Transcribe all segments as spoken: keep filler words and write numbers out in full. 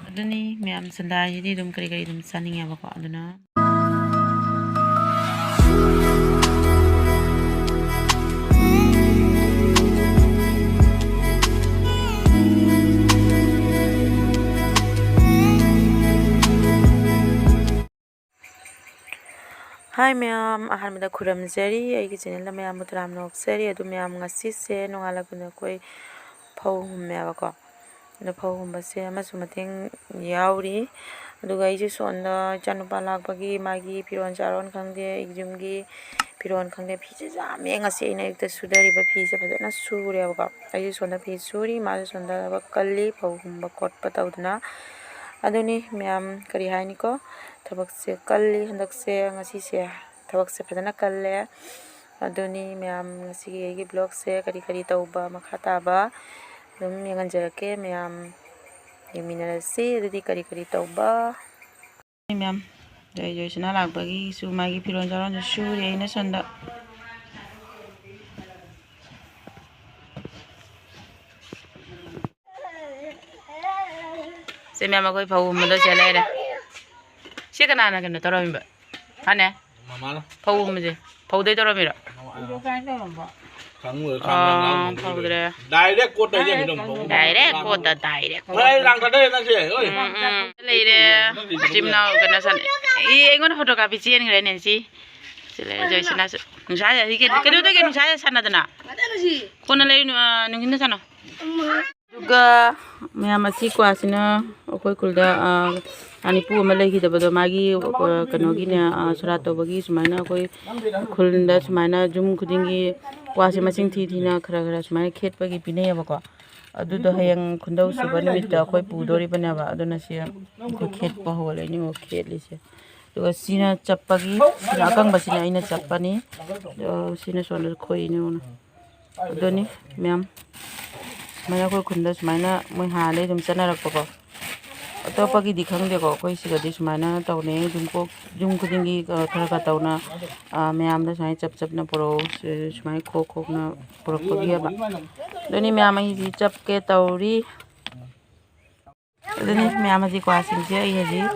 ꯑꯗꯨꯅꯤ ꯃꯌꯥꯝ, ꯁꯟꯗꯥꯁꯤꯗꯤ ꯑꯗꯨꯝ ꯀꯔꯤ ꯀꯔꯤ ꯑꯗꯨꯝ ꯆꯥꯅꯤꯡꯉꯦꯕꯀꯣ, ꯑꯗꯨꯅ꯫ ꯍꯥꯏ ꯃꯌꯥꯝ, ꯑꯍꯥꯟꯕꯗ ꯈꯨꯔꯨꯝꯖꯔꯤ, ꯑꯩꯒꯤ ꯆꯦꯅꯦꯜꯗ ꯃꯌꯥꯝꯕꯨ ꯇꯔꯥꯝꯅ ꯑꯣꯛꯆꯔꯤ꯫ ꯑꯗꯨ ꯃꯌꯥꯝ, ꯉꯁꯤꯁꯦ ꯅꯣꯡꯉꯥꯜꯂꯛꯄꯗ ꯑꯩꯈꯣꯏ ꯐꯧ ꯍꯨꯝꯃꯦꯕꯀꯣ꯫ ꯑꯗꯣ ꯐꯧ ꯍꯨꯝꯕꯁꯦ ꯑꯃꯁꯨ ꯃꯇꯦꯡ ꯌꯥꯎꯔꯤ꯫ ꯑꯗꯨꯒ ꯑꯩꯁꯦ ꯁꯣꯝꯗ ꯏꯆꯥꯅꯨꯄꯥ ꯂꯥꯛꯄꯒꯤ ꯃꯥꯒꯤ ꯐꯤꯔꯣꯜ ꯆꯥꯔꯣꯟ ꯈꯪꯗꯦ, ꯌꯨꯝꯒꯤ ꯐꯤꯔꯣꯜ ꯈꯪꯗꯦ, ꯐꯤꯁꯦ ꯌꯥꯝꯃꯦ꯫ ꯉꯁꯤ ꯑꯩꯅ ꯑꯌꯨꯛꯇ ꯁꯨꯗꯔꯤꯕ ꯐꯤꯁꯦ ꯐꯖꯅ ꯁꯨꯔꯦꯕꯀꯣ꯫ ꯑꯩꯁꯨ ꯁꯣꯝꯗ ꯐꯤ ꯁꯨꯔꯤ, ꯃꯥꯁꯨ ꯁꯣꯝꯗ ꯊꯕꯛ ꯀꯜꯂꯤ, ꯐꯧ ꯍꯨꯝꯕ ꯈꯣꯠꯄ ꯇꯧꯗꯅ꯫ ꯑꯗꯨꯅꯤ ꯃꯌꯥꯝ, ꯀꯔꯤ ꯍꯥꯏꯅꯤꯀꯣ, ꯊꯕꯛꯁꯦ ꯀꯜꯂꯤ ꯍꯟꯗꯛꯁꯦ, ꯉꯁꯤꯁꯦ ꯊꯕꯛꯁꯦ ꯐꯖꯅ ꯀꯜꯂꯦ꯫ ꯑꯗꯨꯅꯤ ꯃꯌꯥꯝ, ꯉꯁꯤꯒꯤ ꯑꯩꯒꯤ ꯕ꯭ꯂꯣꯛꯁꯦ ꯀꯔꯤ ꯀꯔꯤ ꯇꯧꯕ ꯃꯈꯥ ꯇꯥꯕ ꯑꯗꯨꯝ ꯌꯦꯡꯍꯟꯖꯔꯛꯀꯦ ꯃꯌꯥꯝ, ꯌꯦꯡꯃꯤꯟꯅꯔꯁꯤ꯫ ꯑꯗꯨꯗꯤ ꯀꯔꯤ ꯀꯔꯤ ꯇꯧꯕ? ꯃꯌꯥꯝ, ꯖꯣꯏ, ꯖꯣꯏꯁꯅꯥ ꯂꯥꯛꯄꯒꯤꯁꯨ ꯃꯥꯒꯤ ꯐꯤꯔꯣꯜ ꯆꯥꯔꯣꯟꯁꯨ ꯁꯨꯔꯦ ꯑꯩꯅ ꯁꯣꯝꯗ꯫ ꯁꯦ ꯃꯌꯥꯝ, ꯑꯩꯈꯣꯏ ꯐꯧ ꯍꯨꯝꯕꯗꯣ ꯁꯦ ꯂꯩꯔꯦ꯫ ꯁꯤ ꯀꯅꯥꯅ ꯀꯩꯅꯣ ꯇꯧꯔꯝꯃꯤꯕ? ꯍꯥꯅꯦ? ꯃꯃꯥꯅ꯫ ꯐꯧ ꯍꯨꯝꯕꯁꯦ꯫ ꯐꯧꯗꯩ ꯇꯧꯔꯝꯃꯤꯔꯣ? ꯃꯃꯥꯅ꯫ ꯈꯪꯉꯣꯏ, ꯑꯥ, ꯈꯪꯉꯣꯏ, ꯈꯪꯉꯣꯏ꯫ ꯐꯧꯗ꯭ꯔꯦ꯫ Direct ꯀꯣꯠꯇꯩꯅꯦ ꯑꯗꯨꯝ ꯐꯧ꯫ Direct ꯀꯣꯠꯇ, direct ꯀꯣꯠꯇ꯫ ꯍꯣꯏ, ꯑꯩ ꯂꯥꯡ ꯊꯥꯗꯔꯦ ꯅꯪꯁꯦ꯫ ꯍꯣꯏ꯫ ꯎꯝ, ꯎꯝ꯫ ꯂꯩꯔꯦ꯫ ꯃꯆꯤꯟ ꯃꯅꯥꯎ ꯀꯩꯅꯣ ꯁꯥꯟꯅ-, ꯏ, ꯑꯩꯉꯣꯟꯗ photo copy ꯆꯦꯟꯈ꯭ꯔꯦꯅꯦ ꯁꯤ꯫ ꯁꯤ ꯂꯩꯔꯦ, ꯖꯣꯏꯁꯅꯥꯁꯨ꯫ ꯅꯨꯡꯁꯥꯁꯦ ꯍꯧꯖꯤꯛ ꯀꯩꯅꯣ ꯇꯧꯒꯦ, ꯅꯨꯡꯁꯥꯁꯦ ꯁꯥꯟꯅꯗꯅ꯫ ꯀꯣꯟꯅ ꯂꯩꯔꯨ, ꯑ, ꯅꯨꯡꯊꯤꯟꯗ ꯁꯥꯟꯅꯧ꯫ ꯑꯗꯨꯒ ꯃꯌꯥꯝ, ꯑꯁꯤ ꯀ꯭ꯋꯥꯁꯤꯅ ꯑꯩꯈꯣꯏ ꯈꯨꯜꯗ, ꯑ, ꯑꯅꯤꯄꯨ ꯑꯃ ꯂꯩꯈꯤꯗꯕꯗꯣ, ꯃꯥꯒꯤ, ꯑ, ꯀꯩꯅꯣꯒꯤꯅꯦ, ꯑ, ꯁꯣꯔꯥꯠ ꯇꯧꯕꯒꯤ ꯁꯨꯃꯥꯏꯅ ꯑꯩꯈꯣꯏ ꯈꯨꯜꯗ ꯁꯨꯃꯥꯏꯅ ꯌꯨꯝ ꯈꯨꯗꯤꯡꯒꯤ ꯀ꯭ꯋꯥꯁꯦ ꯃꯁꯤꯡ ꯊꯤ ꯊꯤꯅ ꯈꯔ ꯈꯔ ꯁꯨꯃꯥꯏꯅ ꯈꯦꯠꯄꯒꯤ ꯄꯤꯅꯩꯌꯦꯕꯀꯣ꯫ ꯑꯗꯨꯗꯣ ꯍꯌꯦꯡ ꯈꯨꯟꯗꯧ ꯁꯨꯕ ꯅꯨꯃꯤꯠꯇ ꯑꯩꯈꯣꯏ ꯄꯨꯗꯣꯔꯤꯕꯅꯦꯕ꯫ ꯑꯗꯨꯅ ꯁꯤ ꯑꯩꯈꯣꯏ ꯈꯦꯠꯄ ꯍꯧꯔꯅꯤ, ꯈꯦꯠꯂꯤꯁꯦ꯫ ꯑꯗꯨꯒ ꯁꯤꯅ ꯆꯞꯄꯒꯤ, ꯁꯤꯅ ꯑꯀꯪꯕꯁꯤꯅ ꯑꯩꯅ ꯆꯞꯄꯅꯤ꯫ ꯑꯗꯣ ꯁꯤꯅ ꯁꯣꯝꯗ ꯈꯣꯏꯔꯤꯅꯤ, ꯌꯦꯡꯉꯨꯅꯦ꯫ ꯑꯗꯨꯅꯤ ꯃꯌꯥꯝ, ꯁꯨꯃꯥꯏꯅ ꯑꯩꯈꯣꯏ ꯈꯨꯟꯗ ꯁꯨꯃꯥꯏꯅ ꯃꯣꯏ ꯍꯥꯟꯅꯗꯩ ꯑꯗꯨꯝ ꯆꯠꯅꯔꯛꯄꯀꯣ꯫ ꯑꯇꯣꯞꯄꯒꯤꯗꯤ ꯈꯪꯗꯦꯀꯣ, ꯑꯩꯈꯣꯏ ꯁꯤꯗꯗꯤ ꯁꯨꯃꯥꯏꯅ ꯇꯧꯅꯩ꯫ ꯌꯨꯝ ꯀꯣꯛ-, ꯌꯨꯝ ꯈꯨꯗꯤꯡꯒꯤ, ꯑ, ꯈꯔ ꯈꯔ ꯇꯧꯅ, ꯑ, ꯃꯌꯥꯝꯗ ꯁꯨꯃꯥꯏꯅ ꯆꯞ ꯆꯞꯅ ꯄꯨꯔꯛꯎ, ꯁꯨ-, ꯁꯨꯃꯥꯏꯅ ꯈꯣꯛ ꯈꯣꯛꯅ ꯄꯨꯔꯛꯄꯒꯤ ꯍꯥꯏꯕ꯫ ꯑꯗꯨꯅꯤ ꯃꯌꯥꯝ, ꯑꯩꯁꯤ ꯆꯞꯀꯦ ꯇꯧꯔꯤ꯫ ꯑꯗꯨꯅꯤ ꯃꯌꯥꯝ, ꯍꯧꯖꯤꯛ ꯀ꯭ꯋꯥꯁꯤꯡꯁꯦ ꯑꯩ ꯍꯧꯖꯤꯛ,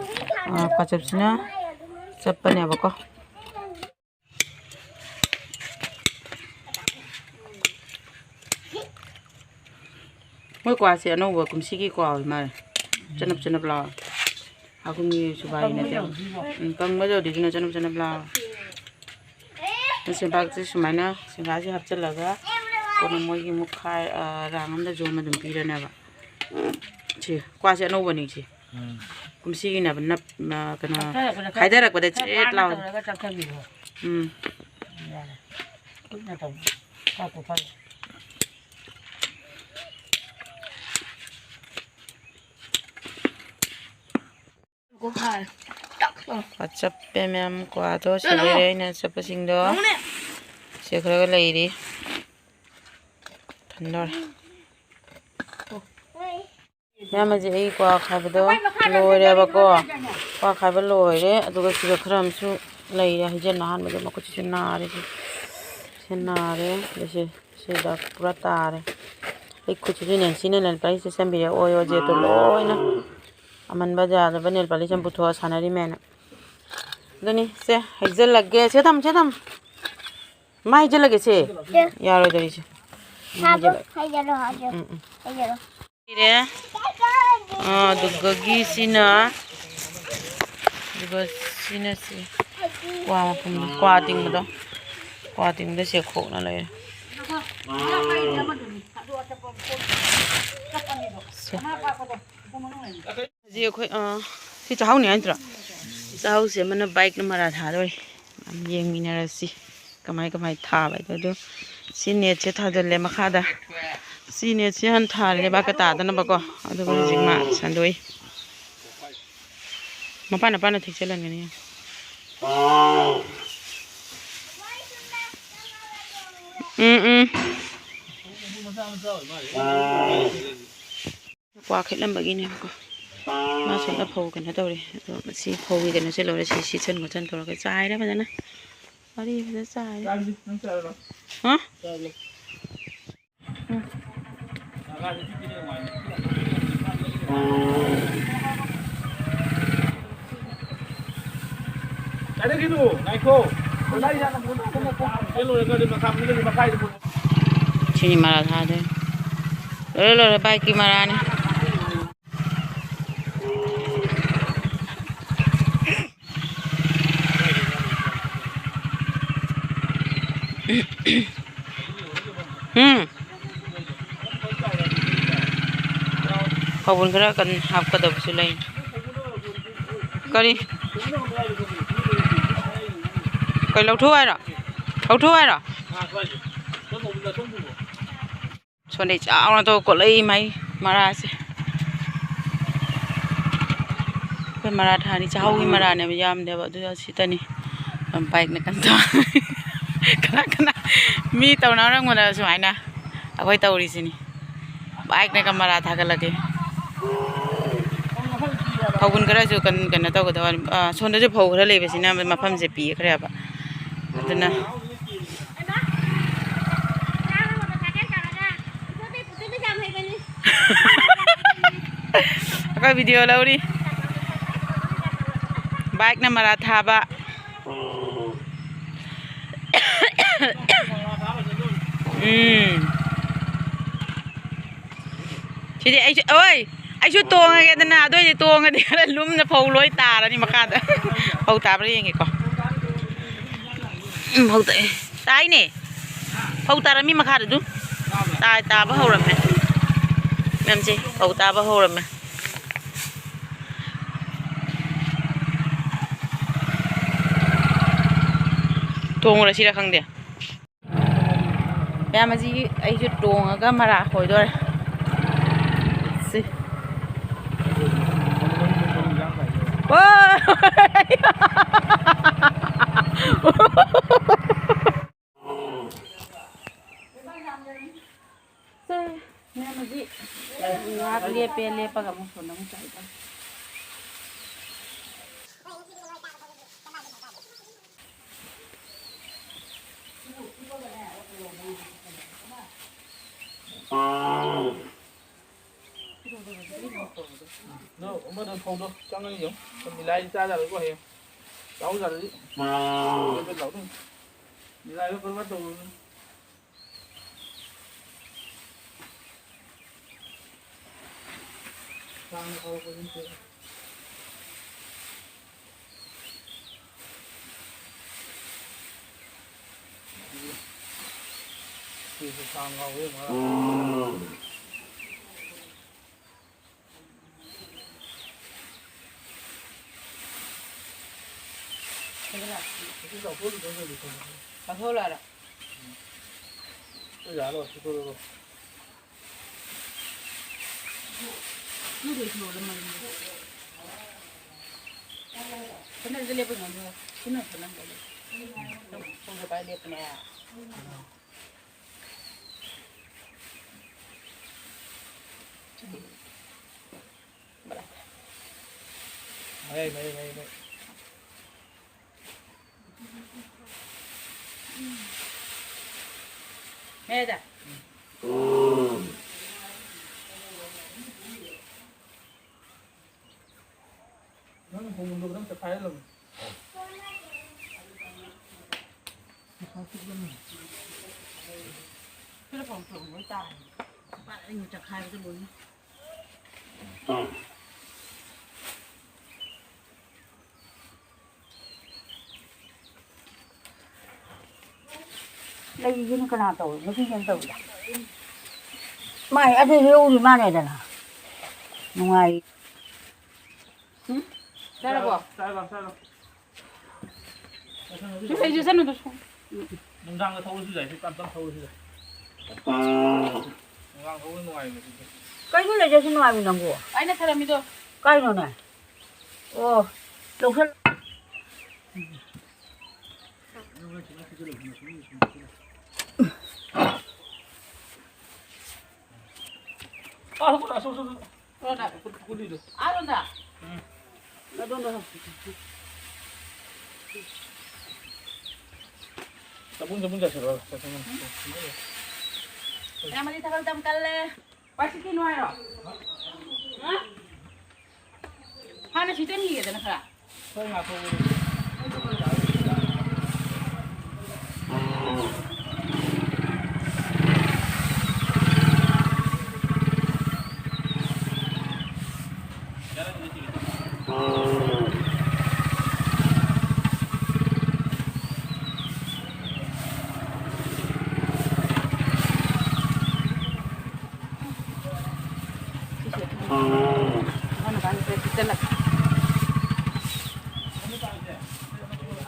ꯑ, ꯀ꯭ꯋꯥꯆꯞꯁꯤꯅ ꯆꯞꯄꯅꯦꯕꯀꯣ꯫ ꯃꯣꯏ ꯀ꯭ꯋꯥꯁꯦ ꯑꯅꯧꯕ ꯀꯨꯝꯁꯤꯒꯤ ꯀ꯭ꯋꯥ ꯑꯣꯏ ꯃꯥꯜꯂꯦ꯫ ꯆꯅꯞ ꯆꯅꯞ ꯂꯥꯎ꯫ ꯍꯥꯀꯨꯝꯒꯤ ꯁꯨꯒꯥꯏ ꯅꯠꯇꯦ꯫ ꯎꯝ, ꯀꯪꯕ ꯌꯧꯗ꯭ꯔꯤꯁꯤꯅ ꯆꯅꯞ ꯆꯅꯞ ꯂꯥꯎ꯫ ꯁꯦꯡꯒꯥꯁꯦ ꯁꯨꯃꯥꯏꯅ ꯁꯦꯡꯒꯥꯁꯦ ꯍꯥꯞꯆꯤꯜꯂꯒ ꯀꯣꯟꯅ ꯃꯣꯏꯒꯤ ꯃꯨꯛꯈꯥꯏ, ꯑ, ꯔꯥꯡ ꯑꯃꯗ ꯖꯣꯝ ꯑꯗꯨꯝ ꯄꯤꯔꯅꯦꯕ꯫ ꯁꯤ ꯀ꯭ꯋꯥꯁꯦ ꯑꯅꯧꯕꯅꯤ ꯁꯤ꯫ ꯎꯝ꯫ ꯀꯨꯝꯁꯤꯒꯤꯅꯦꯕ ꯅꯞ-, ꯑ, ꯀꯩꯅꯣ, ꯆꯥꯛꯊꯔꯛꯄꯗ ꯈꯔ ꯈꯥꯏꯗꯔꯛꯄꯗ ꯄꯥꯅ ꯆꯦꯠ ꯂꯥꯎ꯫ ꯇꯧꯔꯒ ꯆꯥꯛꯊꯕꯤꯔꯣ꯫ ꯎꯝ꯫ ꯌꯥꯔꯦ꯫ ꯀꯨꯞꯅ ꯇꯧ꯫ ꯆꯥꯛꯇꯣ ꯐꯔꯦ꯫ ꯆꯞꯄꯦ ꯃꯌꯥꯝ, ꯀ꯭ꯋꯥꯗꯣ ꯁꯤ ꯂꯩꯔꯦ ꯑꯩꯅ ꯆꯞꯄꯁꯤꯡꯗꯣ꯫ ꯁꯤ ꯈꯔꯒ ꯂꯩꯔꯤ꯫ ꯊꯟꯗꯧꯔꯦ꯫ ꯃꯌꯥꯝ, ꯍꯧꯖꯤꯛ ꯑꯩ ꯀ꯭ꯋꯥ ꯈꯥꯏꯕꯗꯣ ꯂꯣꯏꯔꯦꯕꯀꯣ꯫ ꯀ꯭ꯋꯥ ꯈꯥꯏꯕ ꯂꯣꯏꯔꯦ꯫ ꯑꯗꯨꯒ ꯁꯤꯗ ꯈꯔ ꯑꯃꯁꯨ ꯂꯩꯔꯦ꯫ ꯍꯩꯖꯟ ꯑꯍꯥꯟꯕꯗ ꯃꯈꯨꯠꯁꯤꯁꯨ ꯅꯥꯔꯦ꯫ ꯁꯤ, ꯁꯤ ꯅꯥꯔꯦ꯫ ꯑꯗ ꯁꯤ, ꯁꯤꯗ ꯄꯨꯔꯥ ꯇꯥꯔꯦ꯫ ꯑꯩ ꯈꯨꯠꯁꯤꯁꯨ ꯅꯦꯟꯁꯤꯅ ꯅꯦꯜ ꯄꯥꯂꯤꯁꯁꯦ ꯁꯦꯝꯕꯤꯔꯦ꯫ ꯑꯣꯏ ꯑꯣꯖꯦꯠꯇꯣ ꯂꯣꯏꯅ ꯑꯃꯟꯕ ꯌꯥꯗꯕ ꯅꯦꯜ ꯄꯥꯂꯤꯁ ꯑꯃ ꯄꯨꯊꯣꯛꯑ ꯁꯥꯟꯅꯔꯤꯃꯦꯅ꯫ ꯑꯗꯨꯅꯤ ꯁꯦ, ꯍꯩꯖꯜꯂꯒꯦ꯫ ꯁꯦ ꯊꯝꯃꯨ, ꯁꯦ ꯊꯝꯃꯨ꯫ ꯃꯥꯏ ꯍꯩꯖꯜꯂꯒꯦ ꯁꯦ꯫ ꯁꯦ꯫ ꯌꯥꯔꯣꯏꯗꯧꯔꯤꯁꯦ꯫ ꯁꯥꯕ ꯍꯩꯖꯜꯂꯒꯦ꯫ ꯍꯩꯖꯜꯂꯣ, ꯍꯩꯖꯜꯂꯣ꯫ ꯎꯝ, ꯎꯝ꯫ ꯍꯩꯖꯜꯂꯣ꯫ ꯂꯩꯔꯦ꯫ ꯑꯥ, ꯑꯗꯨꯒꯒꯤ ꯁꯤꯅ, ꯑꯗꯨꯒ ꯁꯤꯅ ꯁꯤ ꯀ꯭ꯋꯥ ꯃꯄꯨꯝ, ꯀ꯭ꯋꯥ ꯇꯤꯡꯕꯗꯣ, ꯀ꯭ꯋꯥ ꯇꯤꯡꯕꯗ ꯁꯦ ꯈꯣꯛꯅ ꯂꯩꯔꯦ꯫ ꯁꯦ꯫ ꯍꯧꯖꯤꯛ ꯑꯩꯈꯣꯏ, ꯑꯥ, ꯁꯤ ꯆꯥꯍꯧꯅꯤ ꯍꯥꯏ ꯅꯠꯇ꯭ꯔꯣ? ꯆꯥꯍꯧꯁꯦ ꯑꯃꯅ ꯕꯥꯏꯛꯅ ꯃꯔꯥ ꯊꯥꯗꯣꯔꯤ꯫ ꯌꯥꯝ ꯌꯦꯡꯃꯤꯟꯅꯔꯁꯤ ꯀꯃꯥꯏ ꯀꯃꯥꯏ ꯊꯥꯕ ꯍꯥꯏꯗꯣ꯫ ꯑꯗꯨ ꯁꯤ ꯅꯦꯠꯁꯦ ꯊꯥꯖꯤꯜꯂꯦ ꯃꯈꯥꯗ꯫ ꯁꯤ ꯅꯦꯠꯁꯦ ꯍꯥꯟꯅ ꯊꯥꯔꯦ ꯂꯩꯕꯥꯛꯀ ꯇꯥꯗꯅꯕꯀꯣ꯫ ꯑꯗꯨꯒ ꯍꯧꯖꯤꯛ ꯃꯥ ꯁꯟꯗꯣꯛꯏ꯫ ꯃꯄꯥꯟ ꯃꯄꯥꯟꯗ ꯊꯦꯛꯆꯜꯍꯟꯒꯅꯤ꯫ ꯎꯝ, ꯎꯝ꯫ ꯀ꯭ꯋꯥ ꯈꯦꯠꯂꯝꯕꯒꯤꯅꯦꯕꯀꯣ꯫ ꯃꯥ ꯁꯣꯝꯗ ꯐꯧ ꯀꯩꯅꯣ ꯇꯧꯔꯤ꯫ ꯑꯗꯣ ꯁꯤ ꯐꯧꯒꯤ ꯀꯩꯅꯣꯁꯦ ꯂꯣꯏꯔꯦ꯫ ꯁꯤ ꯁꯤꯠꯆꯟ ꯈꯣꯠꯆꯟ ꯇꯧꯔꯒ ꯆꯥꯏꯔꯦ ꯐꯖꯅ꯫ ꯋꯥꯔꯤ ꯐꯖꯅ ꯆꯥꯏꯔꯦ꯫ ꯆꯥꯔꯁꯤ, ꯅꯪ ꯆꯥꯔꯕ? ꯍꯥ? ꯆꯥꯔꯕ? ꯎꯝ꯫ ꯀꯥꯏꯗꯒꯤꯅꯣ? ꯉꯥꯏꯈꯣ꯫ ꯁꯤ ꯂꯣꯏꯔꯒ ꯑꯗꯨꯝ ꯃꯈꯥ, ꯃꯈꯥꯏꯗ ꯄꯨꯔꯛꯑꯣ꯫ ꯁꯤꯅꯤ ꯃꯔꯥ ꯊꯥꯗꯣꯏ꯫ ꯂꯣꯏꯔꯦ, ꯂꯣꯏꯔꯦ, ꯕꯥꯏꯛꯀꯤ ꯃꯔꯥꯅꯤ꯫ ꯎꯝ꯫ ꯐꯧꯕꯨꯟ ꯈꯔ ꯀꯟ ꯍꯥꯞꯀꯗꯕꯁꯨ ꯂꯩ꯫ ꯀꯔꯤ? ꯀꯩ ꯂꯧꯊꯣꯛ ꯍꯥꯏꯔꯣ? ꯂꯧꯊꯣꯛ ꯍꯥꯏꯔꯣ? ꯁꯣꯟꯗꯩ ꯆꯥꯎꯅ ꯇꯧ ꯀꯣꯠꯂꯛꯏ ꯃꯥꯏ ꯃꯔꯥꯁꯦ꯫ ꯑꯩꯈꯣꯏ ꯃꯔꯥ ꯊꯥꯅꯤ, ꯆꯥꯛꯍꯥꯎꯒꯤ ꯃꯔꯥꯅꯦꯕ, ꯌꯥꯝꯗꯦꯕ, ꯑꯗꯨ ꯁꯤꯠꯇꯅꯤ꯫ ꯕꯥꯏꯛꯅ ꯀꯟ ꯊꯧ-, ꯀꯅꯥ ꯀꯅꯥ ꯃꯤ ꯇꯧꯅꯔꯝꯒꯗꯕ ꯁꯨꯃꯥꯏꯅ ꯑꯩꯈꯣꯏ ꯇꯧꯔꯤꯁꯤꯅꯤ꯫ ꯕꯥꯏꯛꯅꯒ ꯃꯔꯥ ꯊꯥꯒꯠꯂꯛꯀꯦ꯫ ꯐꯧꯒꯨꯟ ꯈꯔꯁꯨ ꯀꯟ-, ꯀꯩꯅꯣ ꯇꯧꯒꯗꯕ, ꯑ, ꯁꯣꯝꯗꯁꯨ ꯐꯧ ꯈꯔ ꯂꯩꯕꯁꯤꯅ ꯃꯐꯝꯁꯦ ꯄꯤꯈ꯭ꯔꯦꯕ꯫ ꯑꯗꯨꯅ ꯑꯩꯈꯣꯏ ꯚꯤꯗꯤꯑꯣ ꯂꯧꯔꯤ꯫ ꯕꯥꯏꯛꯅ ꯃꯔꯥ ꯊꯥꯕ꯫ ꯎꯝ꯫ ꯁꯤꯗꯤ ꯑꯩꯁꯨ, ꯑꯣꯏ, ꯑꯩꯁꯨ ꯇꯣꯡꯉꯒꯦꯗꯅ, ꯑꯗꯨ ꯑꯣꯏꯗꯤ ꯇꯣꯡꯉꯗꯤ ꯈꯔ ꯂꯨꯝꯅ ꯐꯧ ꯂꯣꯏ ꯇꯥꯔꯅꯤ ꯃꯈꯥꯗ꯫ ꯐꯧ ꯇꯥꯕ꯭ꯔꯥ ꯌꯦꯡꯒꯦꯀꯣ꯫ ꯎꯝ, ꯐꯧ ꯇꯥꯏ꯫ ꯇꯥꯏꯅꯦ꯫ ꯐꯧ ꯇꯥꯔꯝꯃꯤ ꯃꯈꯥꯗ ꯑꯗꯨ꯫ ꯇꯥꯏ, ꯇꯥꯕ ꯍꯧꯔꯝꯃꯦ꯫ ꯃꯌꯥꯝꯁꯦ ꯐꯧ ꯇꯥꯕ ꯍꯧꯔꯝꯃꯦ꯫ ꯇꯣꯡꯉꯨꯔꯁꯤꯔ ꯈꯪꯗꯦ꯫ ꯃꯌꯥꯝ ꯑꯁꯤ ꯑꯩꯁꯨ ꯇꯣꯡꯉꯒ ꯃꯔꯥ ꯈꯣꯏꯗꯣꯔꯦ꯫ ꯁꯤ꯫ ꯑꯣ! ꯁꯦ, ꯃꯌꯥꯝ ꯍꯧꯖꯤꯛ ꯉꯥꯏꯍꯥꯛ ꯂꯦꯞꯄꯦ, ꯂꯦꯞꯄꯒ ꯑꯃꯨꯛ ꯁꯣꯝꯗ ꯑꯃꯨꯛ ꯆꯠꯂꯦ꯫ ꯑꯗꯣ ꯑꯃꯗꯣ ꯐꯧꯗꯣ ꯆꯪꯉꯅꯤ ꯌꯦꯡꯉꯨ꯫ ꯃꯤꯂꯥꯏ ꯆꯥꯖꯔꯣꯏꯀꯣ ꯍꯌꯦꯡ꯫ ꯆꯥꯎꯖꯔꯗꯤ ꯀꯩꯅꯣ ꯇꯧꯗꯣꯏꯅꯤ꯫ ꯃꯤꯂꯥꯏꯗꯣ ꯀꯔꯝ ꯇꯧꯔꯨꯅꯤ? ꯁꯥꯡꯅ ꯍꯧꯔꯛꯄꯁꯤ ꯅꯠꯇꯦ꯫ ꯁꯤꯁꯨ ꯁꯥꯡ ꯍꯧꯋꯤ ꯃꯔꯛ꯫ ꯆꯥꯊꯣꯛꯂꯛꯑꯔ? ꯌꯥꯔꯣꯏ, ꯁꯤ ꯇꯣꯛꯑꯣ꯫ ꯁꯤꯅꯁꯨ ꯂꯦꯞꯄ ꯉꯝꯃꯣꯏ꯫ ꯁꯤꯅ ꯈꯨꯠꯅꯝꯗ ꯂꯦꯞꯄ꯫ ꯅꯪ ꯈꯣꯡꯁꯦ ꯄꯥꯏ ꯂꯦꯞꯄꯅꯦ꯫ ꯃꯌꯥꯏ, ꯃꯌꯥꯏ, ꯃꯌꯥꯏ, ꯃꯌꯥꯏ꯫ ꯃꯌꯥꯏꯗ꯫ ꯅꯪ ꯍꯣꯡꯕꯗꯣ ꯈꯤꯇꯪ ꯆꯠꯈꯥꯏꯍꯜꯂꯝꯃꯣ꯫ ꯈꯔ ꯄꯣꯝ ꯄꯣꯝ ꯂꯣꯏ ꯇꯥꯔꯦ꯫ ꯄꯥꯛ ꯑꯩꯅ ꯆꯠꯈꯥꯏꯕꯗ ꯂꯣꯏꯅ꯫ ꯂꯩꯁꯤꯅ ꯀꯅꯥ ꯇꯧꯏ? ꯅꯨꯄꯤꯁꯤꯅ ꯇꯧꯏꯗ꯫ ꯃꯥꯏ ꯑꯗꯨ ꯍꯦꯛꯎꯔꯤ ꯃꯥꯅꯦꯗꯅ꯫ ꯅꯨꯡꯉꯥꯏ꯫ ꯎꯝ? ꯆꯥꯔꯕꯣ? ꯆꯥꯔꯣ, ꯆꯥꯔꯣ꯫ ꯁꯨꯝ ꯂꯩꯖꯁꯅꯨꯗ, ꯁꯨꯝ꯫ ꯅꯨꯡꯗꯥꯡꯗ ꯊꯧꯔꯁꯨ ꯌꯥꯏ, ꯁꯤ ꯇꯞ ꯇꯞ ꯊꯧꯔꯁꯨ ꯌꯥꯏ꯫ ꯅꯨꯡꯗꯥꯡ ꯊꯧꯕ ꯅꯨꯡꯉꯥꯏꯕꯅꯦ ꯁꯤꯗꯤ꯫ ꯀꯩꯅꯣ ꯂꯩꯖꯁꯅꯨ ꯍꯥꯏꯕ ꯅꯪꯕꯨ? ꯑꯩꯅ ꯊꯔꯝꯃꯤꯗꯣ꯫ ꯀꯥꯏꯅꯣꯅꯦ? ꯑꯣ, ꯂꯧꯁꯜ-, ꯑꯥ, ꯂꯧꯁꯜ-, ꯑꯁꯣꯝ, ꯑꯁꯣꯝ, ꯑꯁꯣꯝ꯫ ꯀꯣꯟꯅ꯫ ꯀꯨ-, ꯀꯨꯂꯤꯗꯣ꯫ ꯑꯥ, ꯂꯣꯝꯗ꯫ ꯎꯝ꯫ ꯑꯗꯣꯝꯗ ꯍꯪ-, ꯆꯕꯨꯟ, ꯆꯕꯨꯟ ꯆꯥꯁꯤꯜꯂꯣ, ꯆꯥꯁꯤꯜꯂꯣ꯫ ꯌꯥꯝꯃꯗꯤ ꯊꯕꯛ ꯌꯥꯝ ꯀꯜꯂꯦ꯫ ꯄꯥꯏꯁꯤ ꯀꯩꯅꯣ ꯍꯥꯏꯔꯣ? ꯍꯥ? ꯍꯥꯟꯅ ꯁꯤ ꯆꯪꯈꯤꯒꯦꯗꯅ ꯈꯔ꯫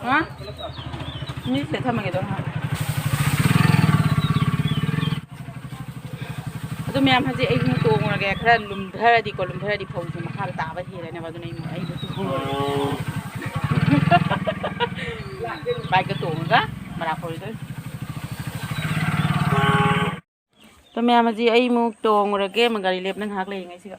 ꯍꯥ? ꯃꯤ ꯁꯤꯗ ꯊꯝꯃꯒꯦ ꯑꯗꯨꯝ ꯍꯥꯏ꯫ ꯑꯗꯨ ꯃꯌꯥꯝ, ꯍꯧꯖꯤꯛ ꯑꯩ ꯑꯃꯨꯛ ꯇꯣꯡꯉꯨꯔꯒꯦ꯫ ꯈꯔ ꯂꯨꯝꯊꯔꯗꯤꯀꯣ, ꯂꯨꯝꯊꯔꯗꯤ ꯐꯧꯁꯦ ꯃꯈꯥꯗ ꯇꯥꯕ ꯍꯦꯜꯂꯅꯦꯕ, ꯑꯗꯨꯅ ꯑꯩ ꯑꯃꯨꯛ, ꯑꯩ ꯑꯃꯨꯛ ꯇꯣꯡꯉꯨꯔꯒꯦ꯫ ꯕꯥꯏꯛꯇ ꯇꯣꯡꯉꯒ ꯃꯔꯥ ꯐꯧꯔꯤꯗꯣꯏꯅꯤ꯫ ꯑꯗꯣ ꯃꯌꯥꯝ, ꯍꯧꯖꯤꯛ ꯑꯩ ꯑꯃꯨꯛ ꯇꯣꯡꯉꯨꯔꯒꯦ, ꯑꯃꯨꯛ ꯒꯥꯔꯤ ꯂꯦꯞꯅ ꯉꯥꯏꯍꯥꯛ ꯂꯩꯔꯤꯉꯩꯁꯤꯗ꯫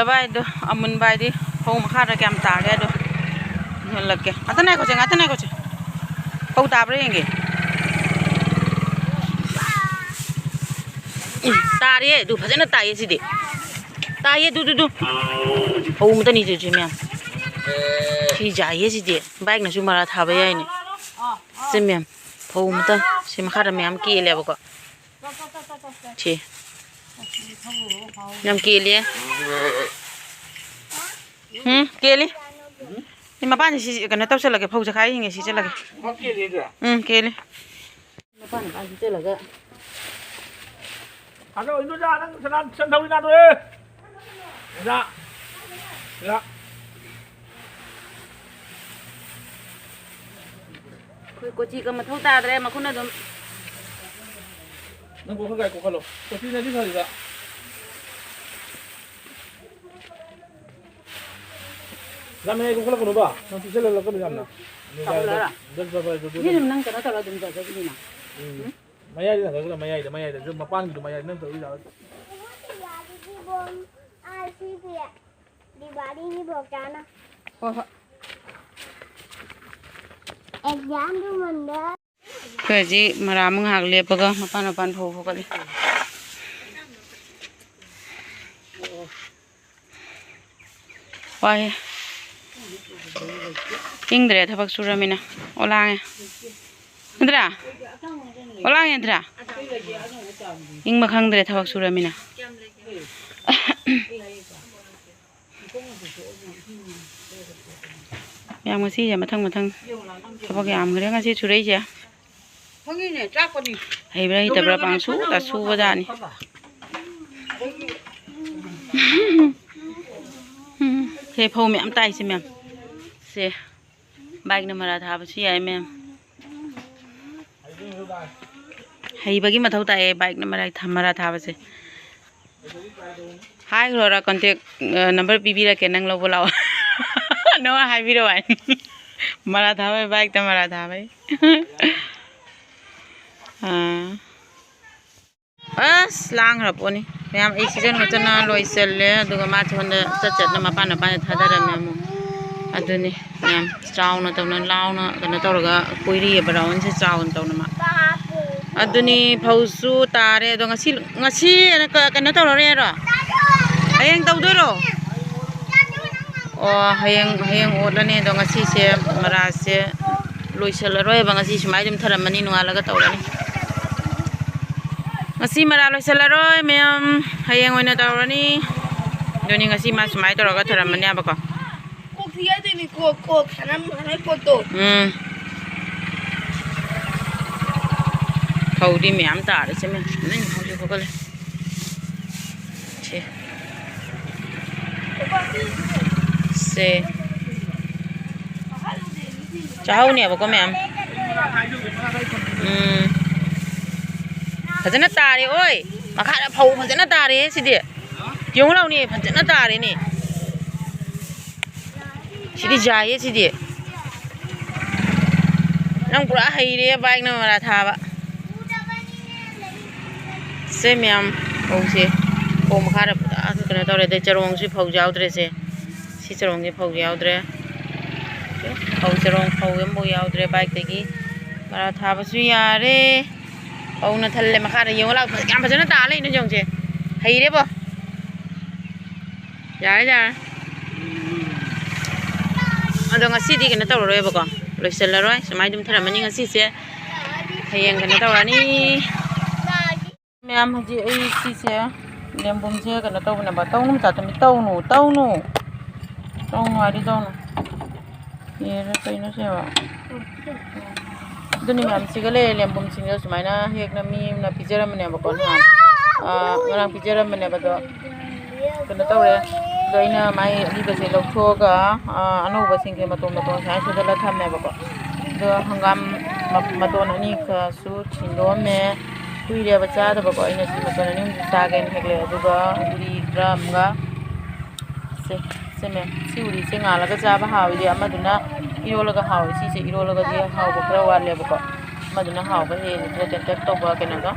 ꯚꯥꯏꯗꯣ ꯑꯃꯨꯟꯕ ꯍꯥꯏꯗꯤ ꯐꯧ ꯃꯈꯥꯗ ꯀꯌꯥꯝ ꯇꯥꯒꯦ ꯑꯗꯣ ꯌꯣꯜꯂꯛꯀꯦ꯫ ꯉꯥꯛꯇ ꯉꯥꯏꯈꯣꯁꯦ, ꯉꯥꯛꯇ ꯉꯥꯏꯈꯣꯁꯦ꯫ ꯐꯧ ꯇꯥꯕ꯭ꯔꯥ ꯌꯦꯡꯒꯦ꯫ ꯎꯝ, ꯇꯥꯔꯦ꯫ ꯑꯗꯨ ꯐꯖꯅ ꯇꯥꯏꯌꯦ ꯁꯤꯗꯤ꯫ ꯇꯥꯏꯌꯦ ꯑꯗꯨ, ꯑꯗꯨ, ꯑꯗꯨ꯫ ꯐꯧ ꯑꯃꯇꯅꯤ ꯁꯤꯗꯤ ꯃꯌꯥꯝ꯫ ꯁꯤ ꯌꯥꯏꯌꯦ ꯁꯤꯗꯤ꯫ ꯕꯥꯏꯛꯅꯁꯨ ꯃꯔꯥ ꯊꯥꯕ ꯌꯥꯏꯅꯦ꯫ ꯁꯤ ꯃꯌꯥꯝ ꯐꯧ ꯑꯃꯇ ꯁꯤ ꯃꯈꯥꯗ ꯃꯌꯥꯝ ꯀꯦꯜꯂꯦꯕꯀꯣ꯫ ꯁꯤ ꯌꯥꯝ ꯀꯦꯜꯂꯦ꯫ ꯎꯝ, ꯀꯦꯜꯂꯤ꯫ ꯁꯤ ꯃꯄꯥꯟꯁꯤ ꯁꯤ ꯀꯩꯅꯣ ꯇꯧꯁꯜꯂꯒꯦ, ꯐꯧ ꯆꯈꯥꯏ ꯍꯤꯡꯉꯦ ꯁꯤ ꯆꯠꯂꯒꯦ꯫ ꯎꯝ, ꯀꯦꯜꯂꯤ꯫ ꯃꯄꯥꯟ ꯃꯄꯥꯟ ꯁꯤ ꯆꯠꯂꯒ꯫ ꯑꯗꯣ ꯏꯟꯗꯣꯆꯥ ꯅꯪ ꯁꯅꯥ ꯁꯟ ꯊꯧꯔꯤ ꯅꯥꯗꯣꯔꯦ꯫ ꯑꯣꯖꯥ꯫ ꯑꯣꯖꯥ꯫ ꯑꯩꯈꯣꯏ ꯀꯣꯆꯤꯒ ꯃꯊꯧ ꯇꯥꯗ꯭ꯔꯦ, ꯃꯈꯨꯠꯅ ꯑꯗꯨꯝ꯫ ꯅꯪ ꯀꯣꯛ ꯈꯔ ꯀꯥꯏ ꯀꯣꯛꯍꯜꯂꯣ꯫ ꯀꯣꯆꯤꯅꯗꯤ ꯐꯔꯤꯕ꯫ ꯌꯥꯝ ꯃꯌꯥꯏ ꯀꯣꯛꯈꯠꯂꯛꯀꯅꯨꯕ꯫ ꯅꯪ ꯄꯤꯛꯁꯜꯍꯜꯂꯛꯀꯅꯨ ꯌꯥꯝꯅ꯫ ꯆꯥꯎꯈꯠꯂꯛꯑꯔꯥ? ꯖꯒ ꯖꯒ ꯖꯒ ꯖꯒ꯫ ꯁꯤ ꯑꯗꯨꯝ ꯅꯪ ꯀꯩꯅꯣ ꯇꯧꯔ ꯑꯗꯨꯝ ꯇꯧꯖꯈꯤꯅꯤꯅ꯫ ꯎꯝ꯫ ꯃꯌꯥꯏꯗ ꯊꯥꯡꯒꯠꯂꯣ, ꯃꯌꯥꯏꯗ, ꯃꯌꯥꯏꯗ꯫ ꯃꯄꯥꯟꯒꯤꯗꯣ ꯃꯌꯥꯏꯗ ꯅꯪ ꯇꯧꯔꯤ ꯌꯥꯔꯣꯏ꯫ ꯗꯤꯋꯥꯂꯤꯒꯤ ꯕꯣꯝ, ꯑꯥꯔ ꯁꯤ ꯕꯤ, ꯗꯤꯋꯥꯂꯤꯒꯤ ꯕꯣꯝ ꯆꯥꯅ꯫ ꯍꯣꯏ, ꯍꯣꯏ꯫ ꯑꯦꯛꯖꯥꯝꯗꯨ ꯃꯨꯟꯗ꯫ ꯑꯩꯈꯣꯏ ꯍꯧꯖꯤꯛ ꯃꯔꯥ ꯑꯃ ꯉꯥꯏꯍꯥꯛ ꯂꯦꯞꯄꯒ ꯃꯄꯥꯟ ꯃꯄꯥꯟ ꯐꯧ ꯍꯧꯒꯠꯂꯤ꯫ ꯋꯥꯏꯌꯦ꯫ ꯏꯪꯗ꯭ꯔꯦ ꯊꯕꯛ ꯁꯨꯔꯃꯤꯅ꯫ ꯑꯣꯂꯥꯡꯉꯦ꯫ ꯅꯠꯇ꯭ꯔꯥ? ꯑꯣꯂꯥꯡꯉꯦ ꯅꯠꯇ꯭ꯔꯥ? ꯏꯪꯕ ꯈꯪꯗ꯭ꯔꯦ ꯊꯕꯛ ꯁꯨꯔꯃꯤꯅ꯫ ꯃꯌꯥꯝ ꯉꯁꯤꯁꯦ ꯃꯊꯪ ꯃꯊꯪ ꯊꯕꯛ ꯌꯥꯝꯈ꯭ꯔꯦ ꯉꯁꯤ ꯁꯨꯔꯛꯏꯁꯦ꯫ ꯈꯪꯉꯤꯅꯦ, ꯆꯥꯛꯄꯅꯤ꯫ ꯍꯩꯕ꯭ꯔꯥ ꯍꯩꯇꯕ꯭ꯔꯥ ꯄꯥꯡꯁꯨꯗ ꯁꯨꯕꯖꯥꯠꯅꯤ꯫ ꯁꯦ ꯐꯧ ꯃꯌꯥꯝ ꯇꯥꯏꯁꯦ ꯃꯌꯥꯝ꯫ ꯁꯦ ꯕꯥꯏꯛꯅ ꯃꯔꯥ ꯊꯥꯕꯁꯨ ꯌꯥꯏ ꯃꯌꯥꯝ꯫ ꯍꯩꯕꯒꯤ ꯃꯊꯧ ꯇꯥꯏꯌꯦ ꯕꯥꯏꯛꯅ ꯃꯔꯥ ꯊꯥ-, ꯃꯔꯥ ꯊꯥꯕꯁꯦ꯫ ꯍꯥꯏꯈ꯭ꯔꯣꯔꯥ, ꯀꯟꯇꯦꯛ, ꯑ, ꯅꯝꯕꯔ ꯄꯤꯕꯤꯔꯛꯀꯦ, ꯅꯪ ꯂꯧꯕ ꯂꯥꯛꯑꯣ꯫ ꯅꯉꯣꯟꯗ ꯍꯥꯏꯕꯤꯔꯛꯑꯣ ꯍꯥꯏ꯫ ꯃꯔꯥ ꯊꯥꯕꯩ, ꯕꯥꯏꯛꯇ ꯃꯔꯥ ꯊꯥꯕꯩ꯫ ꯑꯥ꯫ ꯑꯁ, ꯂꯥꯡꯈ꯭ꯔ ꯄꯣꯠꯅꯤ꯫ ꯃꯌꯥꯝ, ꯑꯩ ꯁꯤꯖꯟ ꯃꯆꯟꯅ ꯂꯣꯏꯁꯤꯜꯂꯦ, ꯑꯗꯨꯒ ꯃꯥꯁꯨ ꯍꯟꯗꯛ ꯆꯠ ꯆꯠꯅ ꯃꯄꯥꯟ ꯃꯄꯥꯟꯗ ꯊꯥꯗꯔꯝꯃꯦ ꯑꯃꯨꯛ꯫ ꯑꯗꯨꯅꯤ ꯃꯌꯥꯝ, ꯆꯥꯎꯅ ꯇꯧꯅ ꯂꯥꯎꯅ ꯀꯩꯅꯣ ꯇꯧꯔꯒ ꯀꯣꯏꯔꯤꯑꯕ, ꯔꯥꯎꯟꯁꯦ ꯆꯥꯎꯅ ꯇꯧꯅ ꯃꯥ꯫ ꯑꯗꯨꯅꯤ ꯐꯧꯁꯨ ꯇꯥꯔꯦ꯫ ꯑꯗꯣ ꯉꯁꯤ, ꯉꯁꯤ ꯀ-, ꯀꯩꯅꯣ ꯇꯧꯔꯔꯣꯏ ꯍꯥꯏꯔꯣ? ꯍꯌꯦꯡ ꯇꯧꯗꯣꯏꯔꯣ? ꯑꯣ, ꯍꯌꯦꯡ, ꯍꯌꯦꯡ ꯑꯣꯠꯂꯅꯤ꯫ ꯑꯗꯣ ꯉꯁꯤꯁꯦ ꯃꯔꯥꯁꯦ ꯂꯣꯏꯁꯤꯜꯂꯔꯣꯏꯕ, ꯉꯁꯤ ꯁꯨꯃꯥꯏꯅ ꯑꯗꯨꯝ ꯊꯔꯝꯃꯅꯤ, ꯅꯣꯡꯉꯥꯜꯂꯒ ꯇꯧꯔꯅꯤ꯫ ꯉꯁꯤ ꯃꯔꯥ ꯂꯣꯏꯁꯤꯜꯂꯔꯣꯏ ꯃꯌꯥꯝ, ꯍꯌꯦꯡ ꯑꯣꯏꯅ ꯇꯧꯔꯅꯤ꯫ ꯑꯗꯨꯅꯤ ꯉꯁꯤ ꯃꯥ ꯁꯨꯃꯥꯏꯅ ꯇꯧꯔꯒ ꯊꯔꯝꯃꯅꯦꯕꯀꯣ꯫ ꯀꯣꯛ ꯊꯤ ꯍꯥꯏꯗꯣꯏꯅꯤ, ꯀꯣꯛ, ꯀꯣꯛ, ꯁꯥꯟꯅ, ꯁꯥꯟꯅ ꯄꯣꯠꯇꯣ꯫ ꯎꯝ꯫ ꯐꯧꯗꯤ ꯃꯌꯥꯝ ꯇꯥꯔꯦ, ꯏꯆꯦ, ꯃꯌꯥꯝ꯫ ꯂꯣꯏ ꯍꯧꯖꯤꯛ ꯍꯧꯒꯠꯂꯦ꯫ ꯁꯤ꯫ ꯁꯦ꯫ ꯆꯥꯍꯧꯅꯦꯕꯀꯣ ꯃꯌꯥꯝ꯫ ꯎꯝ꯫ ꯐꯖꯅ ꯇꯥꯔꯦ ꯑꯣꯏ꯫ ꯃꯈꯥꯗ ꯐꯧ ꯐꯖꯅ ꯇꯥꯔꯦꯍꯦ ꯁꯤꯗꯤ꯫ ꯌꯦꯡꯉꯨ ꯂꯥꯎꯅꯦ, ꯐꯖꯅ ꯇꯥꯔꯦꯅꯦ꯫ ꯁꯤꯗꯤ ꯌꯥꯏꯌꯦ ꯁꯤꯗꯤ꯫ ꯅꯪ ꯄꯨꯔꯥ ꯍꯩꯔꯦ ꯕꯥꯏꯛꯅ ꯃꯔꯥ ꯊꯥꯕ꯫ ꯁꯦ ꯃꯌꯥꯝ, ꯐꯧꯁꯦ꯫ ꯐꯧ ꯃꯈꯥꯗ ꯄꯨꯔꯥ ꯀꯩꯅꯣ ꯇꯧꯔꯦ꯫ ꯑꯗꯩ ꯆꯔꯣꯡꯁꯤ ꯐꯧ ꯌꯥꯎꯗ꯭ꯔꯦꯁꯦ꯫ ꯁꯤ ꯆꯔꯣꯡꯁꯦ ꯐꯧ ꯌꯥꯎꯗ꯭ꯔꯦ꯫ ꯐꯧ ꯆꯔꯣꯡ ꯐꯧ ꯑꯃꯐꯥꯎ ꯌꯥꯎꯗ꯭ꯔꯦ ꯕꯥꯏꯛꯇꯒꯤ꯫ ꯃꯔꯥ ꯊꯥꯕꯁꯨ ꯌꯥꯔꯦ꯫ ꯐꯧꯅ ꯊꯜꯂꯦ ꯃꯈꯥꯗ꯫ ꯌꯦꯡꯉꯣ ꯂꯥꯎ, ꯌꯥꯝ ꯐꯖꯅ ꯇꯥ ꯂꯩꯅꯦ ꯌꯦꯡꯉꯨꯁꯦ꯫ ꯍꯩꯔꯦꯕꯣ꯫ ꯌꯥꯔꯦ, ꯌꯥꯔꯦ꯫ ꯑꯗꯣ ꯉꯁꯤꯗꯤ ꯀꯩꯅꯣ ꯇꯧꯔꯔꯣꯏꯕꯀꯣ, ꯂꯣꯏꯁꯤꯜꯂꯔꯣꯏ꯫ ꯁꯨꯃꯥꯏꯅ ꯑꯗꯨꯝ ꯊꯔꯝꯃꯅꯤ ꯉꯁꯤꯁꯦ꯫ ꯍꯌꯦꯡ ꯀꯩꯅꯣ ꯇꯧꯔꯅꯤ꯫ ꯃꯌꯥꯝ, ꯍꯧꯖꯤꯛ ꯑꯩ ꯁꯤꯁꯦ, ꯂꯦꯝꯕꯨꯝꯁꯦ ꯀꯩꯅꯣ ꯇꯧꯕꯅꯦꯕ꯫ ꯇꯧꯅꯨ ꯃꯆꯥ ꯇꯨꯝꯕꯤ, ꯇꯧꯅꯨ, ꯇꯧꯅꯨ꯫ ꯇꯧꯅꯨ ꯍꯥꯏꯗꯤ ꯇꯧꯅꯨ꯫ ꯑꯦꯔꯥ ꯀꯩꯅꯣ ꯁꯤꯕꯣ? ꯑꯗꯨꯅꯤ ꯃꯌꯥꯝ, ꯁꯤꯒ ꯂꯩꯔꯦ ꯂꯦꯝꯕꯨꯝꯁꯤꯡꯗꯣ ꯁꯨꯃꯥꯏꯅ ꯍꯦꯛꯅ ꯃꯤ ꯑꯃꯅ ꯄꯤꯖꯔꯝꯕꯅꯦꯕꯀꯣ ꯅꯍꯥꯟ꯫ ꯑꯥ, ꯉꯔꯥꯡ ꯄꯤꯖꯔꯝꯕꯅꯦꯕ ꯑꯗꯣ꯫ ꯀꯩꯅꯣ ꯇꯧꯔꯦ꯫ ꯑꯗꯣ ꯑꯩꯅ ꯃꯥꯏ ꯑꯔꯤꯕꯁꯦ ꯂꯧꯊꯣꯛꯑꯒ, ꯑꯥ, ꯑꯅꯧꯕꯁꯤꯡꯁꯦ ꯃꯇꯣꯟ ꯃꯇꯣꯟ ꯁꯨꯃꯥꯏꯅ ꯁꯣꯏꯗꯠꯂ ꯊꯝꯃꯦꯕꯀꯣ꯫ ꯑꯗꯣ ꯍꯪꯒꯥꯝ ꯃ-, ꯃꯇꯣꯟ ꯑꯅꯤꯈꯛꯁꯨ ꯁꯤꯟꯗꯣꯛꯑꯝꯃꯦ꯫ ꯀꯨꯏꯔꯦꯕ ꯆꯥꯗꯕꯀꯣ꯫ ꯑꯩꯅ ꯁꯤ ꯃꯇꯣꯟ ꯑꯅꯤ ꯑꯍꯨꯝꯁꯤ ꯆꯥꯒꯦꯅ ꯍꯦꯛꯂꯛꯑꯦ꯫ ꯑꯗꯨꯒ ꯎꯔꯤ ꯈꯔ ꯑꯃꯒ ꯁꯦ, ꯁꯦ ꯃꯦꯝ, ꯁꯤ ꯎꯔꯤꯁꯦ ꯉꯥꯜꯂꯒ ꯆꯥꯕ ꯍꯥꯎꯋꯤꯗꯤ ꯑꯃꯗꯨꯅ ꯏꯔꯣꯜꯂꯒ ꯍꯥꯎꯋꯤ꯫ ꯁꯤꯁꯦ ꯏꯔꯣꯜꯂꯒꯗꯤ ꯍꯥꯎꯕ ꯈꯔ ꯋꯥꯠꯂꯦꯕꯀꯣ꯫ ꯑꯃꯗꯨꯅ ꯍꯥꯎꯕ ꯍꯦꯜꯂꯤ, ꯈꯔ ꯇꯦꯟꯇꯛ ꯇꯧꯕ ꯀꯩꯅꯣꯗꯣ꯫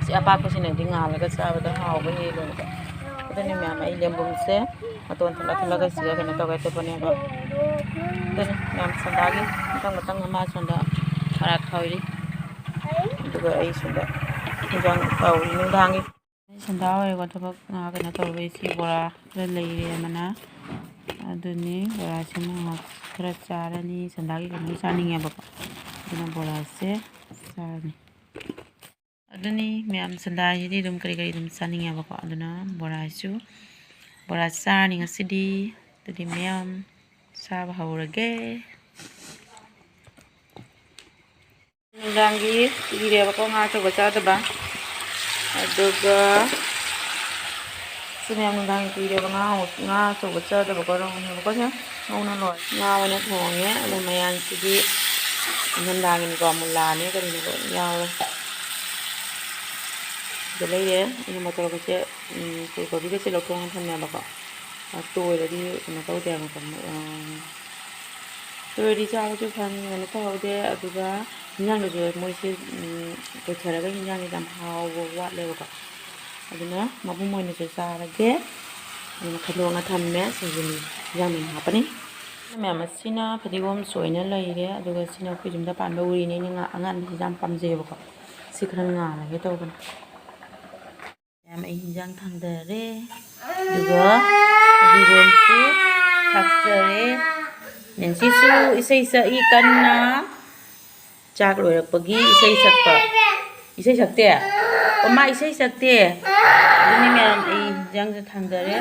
ꯁꯤ ꯑꯄꯥꯛꯄꯁꯤꯅꯗꯤ ꯉꯥꯜꯂꯒ ꯆꯥꯕꯗ ꯍꯥꯎꯕ ꯍꯦꯜꯂꯦꯕꯀꯣ꯫ ꯑꯗꯨꯅꯤ ꯃꯌꯥꯝ, ꯑꯩ ꯂꯦꯝꯕꯨꯝꯁꯦ ꯃꯇꯣꯟ ꯊꯣꯛꯂꯛ ꯊꯣꯛꯂꯛꯑꯒ ꯁꯤꯒ ꯀꯩꯅꯣ ꯇꯧꯒꯦ ꯇꯧꯕꯅꯦꯕ꯫ ꯑꯗꯨꯅꯤ ꯃꯌꯥꯝ, ꯁꯟꯗꯥꯒꯤ ꯃꯊꯪ ꯃꯊꯪ ꯑꯃ ꯁꯣꯝꯗ ꯃꯔꯥꯛ ꯈꯥꯎꯔꯤ꯫ ꯑꯗꯨꯒ ꯑꯩ ꯁꯣꯝꯗ ꯏꯟꯖꯥꯡ ꯇꯧꯔꯤ ꯅꯨꯡꯗꯥꯡꯒꯤ꯫ ꯑꯩ ꯁꯟꯗꯥ ꯑꯣꯏꯔꯦꯀꯣ ꯊꯕꯛ, ꯉꯥ ꯀꯩꯅꯣ ꯇꯧꯔꯨꯕꯩ꯫ ꯁꯤ ꯕꯣꯔꯥ ꯈꯔ ꯂꯩꯔꯦ ꯑꯃꯅ꯫ ꯑꯗꯨꯅꯤ ꯕꯣꯔꯥꯁꯤꯃ ꯉꯥꯏꯍꯥꯛ ꯈꯔ ꯆꯥꯔꯅꯤ꯫ ꯁꯟꯗꯥꯒꯤ ꯀꯩꯅꯣꯝ ꯆꯥꯅꯤꯡꯉꯦꯕꯀꯣ꯫ ꯑꯗꯨꯅ ꯕꯣꯔꯥꯁꯦ ꯆꯥꯔꯅꯤ꯫ ꯑꯗꯨꯅꯤ ꯃꯌꯥꯝ, ꯁꯟꯗꯥꯁꯤꯗꯤ ꯑꯗꯨꯝ ꯀꯔꯤ ꯀꯔꯤ ꯑꯗꯨꯝ ꯆꯥꯅꯤꯡꯉꯦꯕꯀꯣ꯫ ꯑꯗꯨꯅ ꯕꯣꯔꯥꯁꯨ, ꯕꯣꯔꯥ ꯆꯥꯔꯅꯤ ꯉꯁꯤꯗꯤ꯫ ꯑꯗꯨꯗꯤ ꯃꯌꯥꯝ ꯆꯥꯕ ꯍꯧꯔꯒꯦ꯫ ꯅꯨꯡꯗꯥꯡꯒꯤ ꯀꯨꯏꯔꯦꯕꯀꯣ ꯉꯥ ꯑꯆꯧꯕ ꯆꯥꯗꯕ꯫ ꯑꯗꯨꯒ ꯁꯤ ꯃꯌꯥꯝ ꯅꯨꯡꯗꯥꯡꯒꯤ ꯀꯨꯏꯔꯦꯕ ꯉꯥ, ꯉꯥ ꯑꯆꯧꯕ ꯆꯥꯗꯕꯀꯣ꯫ ꯔꯧꯅꯦꯕꯀꯣ ꯁꯦ꯫ ꯉꯧꯅ ꯂꯣꯏꯔꯦ꯫ ꯉꯥ ꯑꯣꯏꯅ ꯊꯣꯡꯉꯦ꯫ ꯑꯗꯣ ꯃꯌꯥꯟꯁꯤꯗꯤ ꯏꯪꯊꯝꯊꯥꯒꯤꯅꯤꯀꯣ꯫ ꯃꯨꯂꯥꯅꯦ ꯀꯔꯤꯅꯣ ꯂꯣꯏ ꯌꯥꯎꯔꯦ꯫ ꯁꯤꯗ ꯂꯩꯔꯦ꯫ ꯑꯩꯅ ꯃꯣꯇꯣꯔꯒꯁꯦ, ꯎꯝ, ꯐꯨꯜ ꯀꯣꯕꯤꯒꯁꯦ ꯂꯧꯊꯣꯛꯑꯒ ꯊꯝꯃꯦꯕꯀꯣ꯫ ꯑ, ꯇꯣꯏꯔꯗꯤ ꯀꯩꯅꯣ ꯇꯧꯗꯦ ꯍꯥꯏꯕꯀꯣ꯫ ꯑ, ꯇꯣꯏꯔꯗꯤ ꯆꯥꯕꯁꯨ ꯐꯪ-, ꯀꯩꯅꯣ ꯇꯧꯍꯧꯗꯦ꯫ ꯑꯗꯨꯒ ꯏꯟꯖꯥꯡꯗꯁꯨ ꯃꯣꯏꯁꯦ, ꯎꯝ, ꯇꯣꯏꯊꯔꯒ ꯏꯟꯖꯥꯡꯁꯦ ꯌꯥꯝ ꯍꯥꯎꯕ ꯋꯥꯠꯂꯦꯕꯀꯣ꯫ ꯑꯗꯨꯅ ꯃꯄꯨꯝ ꯑꯣꯏꯅꯁꯨ ꯆꯥꯔꯒꯦ꯫ ꯑꯗꯨꯅ ꯈꯟꯗꯣꯛꯅ ꯊꯝꯃꯦ꯫ ꯁꯤꯡꯖꯨ ꯏꯟꯖꯥꯡ ꯃꯌꯥꯝ ꯍꯥꯞꯄꯅꯤ꯫ ꯃꯌꯥꯝ ꯑꯁꯤꯅ ꯐꯗꯤꯒꯣꯝ ꯁꯣꯏꯅ ꯂꯩꯔꯦ꯫ ꯑꯗꯨꯒ ꯁꯤꯅ ꯑꯩꯈꯣꯏ ꯌꯨꯝꯗ ꯄꯥꯟꯕ ꯎꯔꯤꯅꯦ꯫ ꯑꯩꯅ ꯉꯥ ꯑꯉꯥꯟꯕꯁꯤ ꯌꯥꯝ ꯄꯥꯝꯖꯩꯌꯦꯕꯀꯣ꯫ ꯁꯤ ꯈꯔ ꯉꯥꯜꯂꯒꯦ ꯇꯧꯕꯅꯦ꯫ ꯃꯌꯥꯝ, ꯑꯩ ꯏꯟꯖꯥꯡ ꯊꯥꯡꯗꯔꯦ꯫ ꯑꯗꯨꯒ ꯐꯗꯤꯒꯣꯝꯁꯨ ꯊꯥꯛꯆꯔꯦ꯫ ꯅꯦꯟꯁꯤꯁꯨ ꯏꯁꯩ ꯁꯛꯏ ꯀꯟꯅ꯫ ꯆꯥꯛ ꯂꯣꯏꯔꯛꯄꯒꯤ ꯏꯁꯩ ꯁꯛꯄ꯫ ꯏꯁꯩ ꯁꯛꯇꯦ? ꯑꯣ, ꯃꯥ ꯏꯁꯩ ꯁꯛꯇꯦ꯫ ꯑꯗꯨꯅꯤ ꯃꯌꯥꯝ, ꯑꯩ ꯏꯟꯖꯥꯡꯁꯦ ꯊꯥꯡꯗꯔꯦ꯫